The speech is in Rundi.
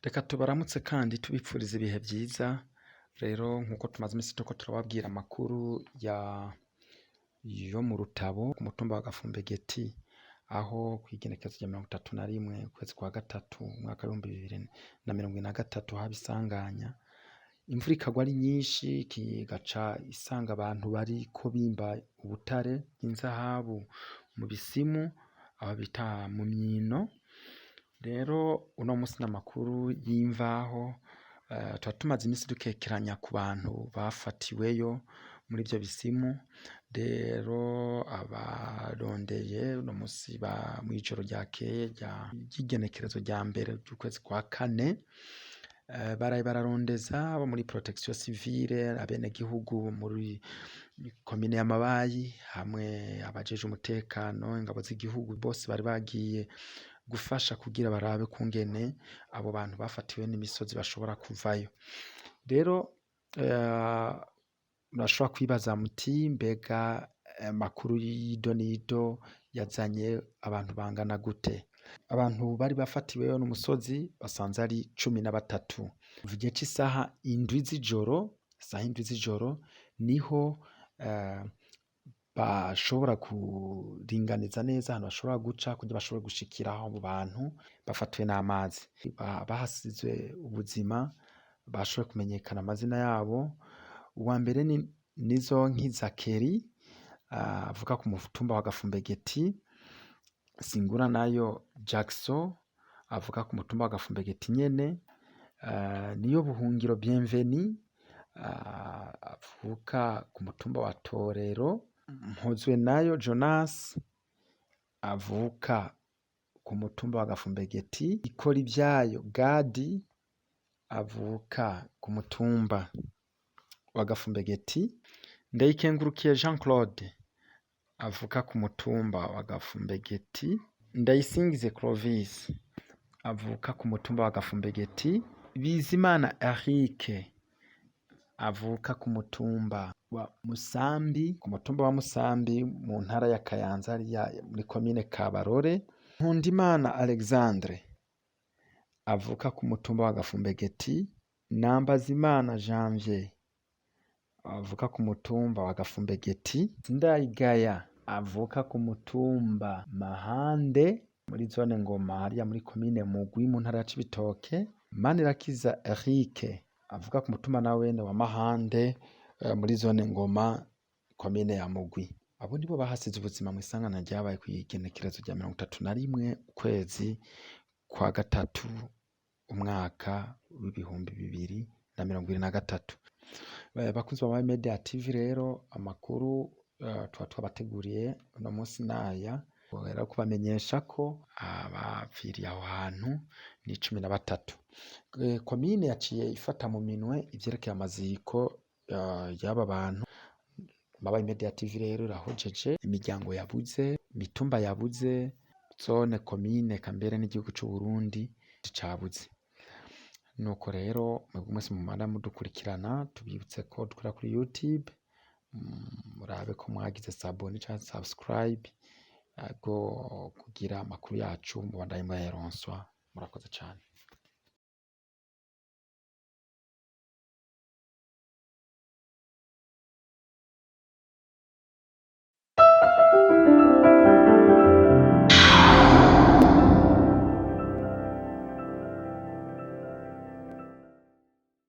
Reka tubaramutse kandi tubipfuriza ibihe vyiza. Rero nkuko tumaze imisi turiko turababwira amakuru ya yo mu Rutabo ku mutumba wa Gafumbegeti, aho kw'igenekerezo rya 31 ukwezi kwa gatatu umwaka w'2023 haba isanganya, imvura ikagwa ari nyinshi, igaca isanga abantu bariko bimba ubutare bw'inzahabu mu bisimu, aho bita mu myino. Rero uno musi n'amakuru y'imvaho, tuba tumaze imisi dukekeranya ku bantu bafatiweyo muri ivyo bisimu. Rero abarondeye uno musi mw'ijoro ryakeye ry'igenekerezo rya mbere ry'ukwezi kwa kane, baraye bararondeza abo muri protection civile, abenegihugu muri komine ya Mabayi, hamwe abajejwe umutekano, ingabo z'igihugu, bose bari bagiye gufasha kugira barabe kungene abo bantu bafatiwe n'imisozi bashobora kuvayo. Rero murashobora kwibaza muti: mbega amakuru y'ido n'ido yazanye abantu bangana gute? Abantu bari bafatiweyo n'umusozi basanze ari 13. Kuva igihe c'isaha 7 z'ijoro, isaha 7 z'ijoro niho bashobora kuringaniza neza ahantu bashobora guca kugira bashobore gushikira aho abo bantu bafatiwe n'amazi. Bahasize ubuzima bashoboye kumenyekana amazina yabo. Uwa mbere ni Nizonkiza Keri, avuka ku mutumba wa Gafumbegeti, Singuranayo Jackson avuka ku mutumba wa Gafumbegeti nyene, Niyo Buhungiro Bienvenu avuka ku mutumba wa Torero, Mpozwenayo Jonas avuka ku mutumba wa Gafumbegeti, Ikorivyayo Gadi avuka ku mutumba wa Gafumbegeti, Ndayikengurukiye Jean Claude avuka ku mutumba wa Gafumbegeti, Ndayisingize Clovis avuka ku mutumba wa Gafumbegeti, Bizimana Eric avuka ku mutumba wa Musambi, ku mutumba wa Musambi mu ntara ya Kayanza, hariya muri komine Kabarore, Nkundimana Alexandre avuka ku mutumba wa Gafumbegeti, Nambazimana Janvier avuka ku mutumba wa Gafumbegeti, Sindayigaya avuka ku mutumba Mahande muri zone Ngoma, hariya muri komine Mugwi mu ntara ya Cibitoke, Manirakiza Eric avuka ku mutumba nawene wa Mahande, muri zone Ngoma, komine ya Mugwi. Abo nibo bahasize ubuzima mw'isanganya ryabaye kw'igenekerezo rya 31 ukwezi kwa gatatu umwaka w'2023. Bakunzi ba Media TV, rero amakuru tuba twabateguriye uno munsi naya rero kubamenyesha ko abapfiriye aho hantu ni 13. Komine yaciye ifata mu minwe ivyerekeye amaziko y'aba bantu. Mabayi Media TV rero irahojeje imiryango yabuze, imitumba yabuze, zone, komine, eka mbere n'igihugu c'Uburundi cabuze. Nuko rero mwebwe mwese mumara mudukurikirana, tubibutse ko dukorera kuri YouTube, murabe ko mwagize s'abonner canke subscribe go kugira amakuru yacu mubandanye muyaronswa. Murakoze cane.